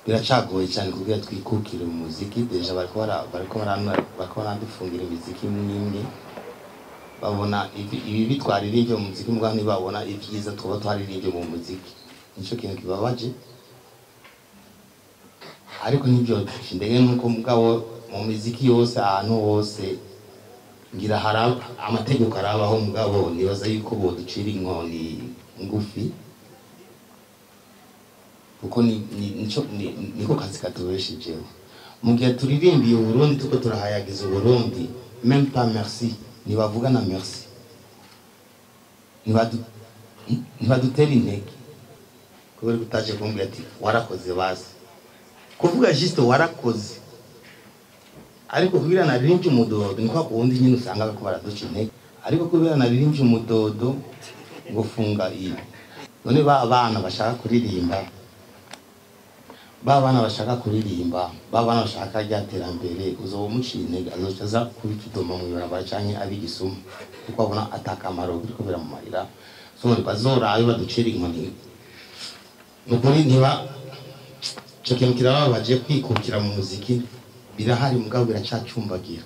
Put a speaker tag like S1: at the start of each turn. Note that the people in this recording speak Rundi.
S1: Biracagoye cyane kugira twikukire mu muziki. Déjà bariko barandufungira imiziki imwe imwe. Babona ibibi twaririmbye mu muziki, mugabo ntibabona ibyiza tuba twaririmbye mu muziki. Nico kintu kibabaje, ariko nibyo ndege nuko mugabo mu miziki yose, ahantu hose, ngira hari amategeko arabaho, mugabo nibaza yuko boducira inkoni ngufi, kuko niko kazi katubeshejeho. Mu gihe turirimbiye Uburundi, tuko turahayagiza Uburundi, même pas merci ntibavuga na merci, ntibadutera intege. Kubera ko utaje kumbwira ati "Warakoze", basi kuvuga juste "Warakoze". Ariko kugira naririmbye umudodo, ni kwa kuwundi nyine usanga bariko baraduca intege. Ariko kubera naririmbye umudodo ngo funga iyi. None ba bana bashaka kuririmba, ba bana bashaka kuririmba, ba bana bashaka rya terambere, uzoba umuciye intege, azoca aza kuba ikidoma mw'ibarabara canke abe igisuma, kuko abona atakamaro biriko biramumarira. So bazorabe baducira inkoni. Nukuri ntiba ico kintu kirababaje. Kwikukira mu muziki birahari, mugabo biracacumbagira.